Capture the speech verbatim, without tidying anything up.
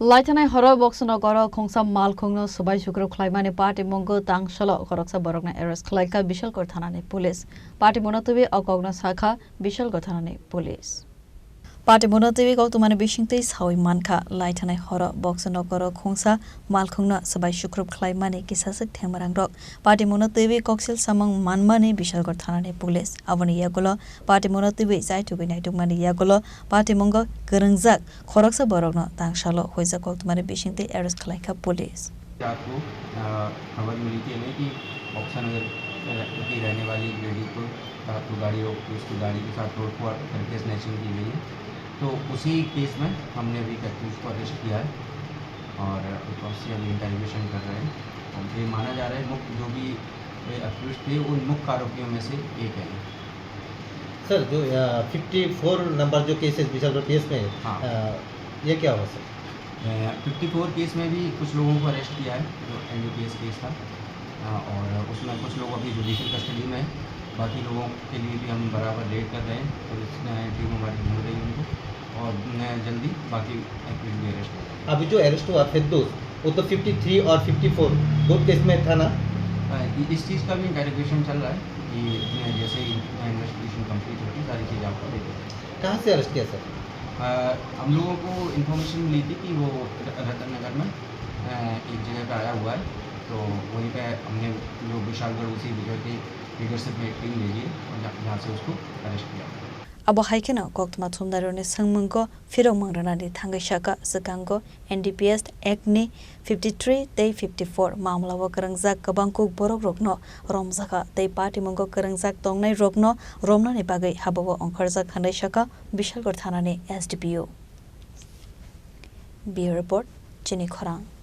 Laithanai horo Boxnogoro khungsa malkhungno swbai sukrub khlaimani patimungo tangsalo khoroksa borokno arrest khlaikha Bishalgarh thanani police. Patimungno twiwi o kokno sakha Bishalgarh thanani police. Patimungno twiwi koktwmani bisingtwi sawi mankha, laithanai horo Boxnogoro khungsa malkhungno swbai sukrub khlaimani kisaswk thengmarangrok. Patimungno twiwi koksil samung manmani Bishalgarh thanani police. Aboni yagulo patimungno twiwi chaitugwi naitukmani yagulo patimungo kwrwngjak khoroksa borokno tangsalo huijak koktwmani bisingtwi arrest khlaikha police. रात को, अ, खबर मिली थी हमें कि बक्सा नगर, अ, की रहने वाली एक लेडी को रात को गाड़ी रोक के उसकी गाड़ी के साथ तोड़फोड़ करके स्नैचिंग की गई है। तो उसी केस में हमने अभी एक अक्यूज को अरेस्ट किया है और उसको अभी इंटरोगेशन कर रहे हैं। और ये माना जा रहा है मुख्य जो भी ये अक्यूज थे, उन मुख्य आरोपियों में से एक है। सर, जो, अ, फिफ्टी फ़ोर नंबर जो केस है, बिशनपुर केस में, हाँ। अ, ये क्या हुआ सर? अ, फिफ्टी फ़ोर केस में भी कुछ लोगों को अरेस्ट किया है, जो एनडीपीएस केस था। अ, और उसमें कुछ लोग अभी जुडिशियल कस्टडी में हैं। बाकी लोगों के लिए भी हम बराबर रेड कर रहे हैं। पुलिस, अ, टीम हमारी ढूंढ रही है उनको और, अ, जल्दी बाकी एक्यूज भी अरेस्ट हो जाएंगे। अभी जो अरेस्ट हुआ फिरदौस, वो तो फिफ्टी थ्री और फिफ्टी फ़ोर बोथ केस में था ना? अ, इ-, इस चीज़ का भी इंटरोगेशन चल रहा है कि, अ, जैसे ही इन्वेस्टिगेशन कंप्लीट होगी, सारी चीज़ आपको दे देंगे। कहाँ से अरेस्ट किया सर? अ, हम लोगों को इन्फॉर्मेशन मिली थी कि वो र-, रतन नगर में, अ, एक जगह पे आया हुआ है, तो वहीं पे हमने जो विशालगढ़ उसी जगह के लीडरशिप में एक टीम भेजी है और जहाँ, जहाँ से उसको अरेस्ट किया। Abo hai kheno koktwma thumnairokni swngmungo phirokmung rwnani thangwi sakha, swkango N D P S Act ni fifty three tei fifty four mamlao kwrwngjak kwbang kuk borokrokno romjakha tei patimungo kwrwngjak tongnairokno romnani bagwi habao ongkhorjak hwnwi sakha Bishalgarh thanani S D P O. Bureau Report, Chini Khorang.